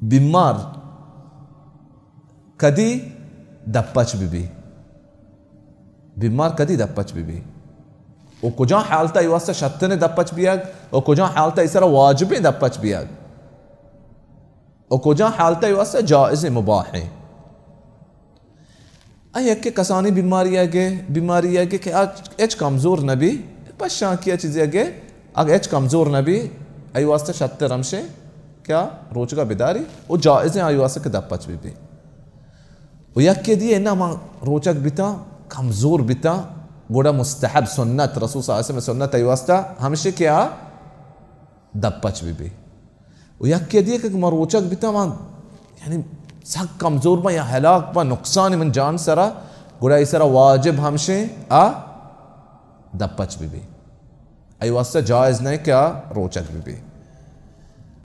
بیمار کدی دپچ بہ بی؟ بیمار کدی دپچ بہ بی؟ و کجا حالت ء ای واسطہ شتن دپچ بیگ و کجا حالت ء ای سرا واجبیں دپچ بیگ و کجا حالت ء ای واسطہ جائز مباح؟ ء یک کسانی بیماری ء گے، بیماری ء گے کہ آ ہچ کمزور نہ بی، پشانکی ء چیزے ء گے، اگہ ہچ کمزور نہ بی، ای واسطہ شتر ہمشے کہ آ روچگا بداری و جائزیں آئی واسطہ کہ دپچ بہ بی۔ و یکے دیے نہ ما روچگ بیتا، کمزور بیتا، گڑا مستحب سنت، رسول صلی اللہ علیہ وسلم سنت ای واسطہ ہمشے کہ آ دپچ بہ بی۔ و یکے دیے کہ ما روچگ بیتا، ما یعنی سک کمزور با یا ہلاک با، نقصان من جان سرا، گڑا ای سرا واجب ہمشے آ دپچ بہ بی۔ ای واسطہ جائز نہیں کہ آ روچگ بہ بی۔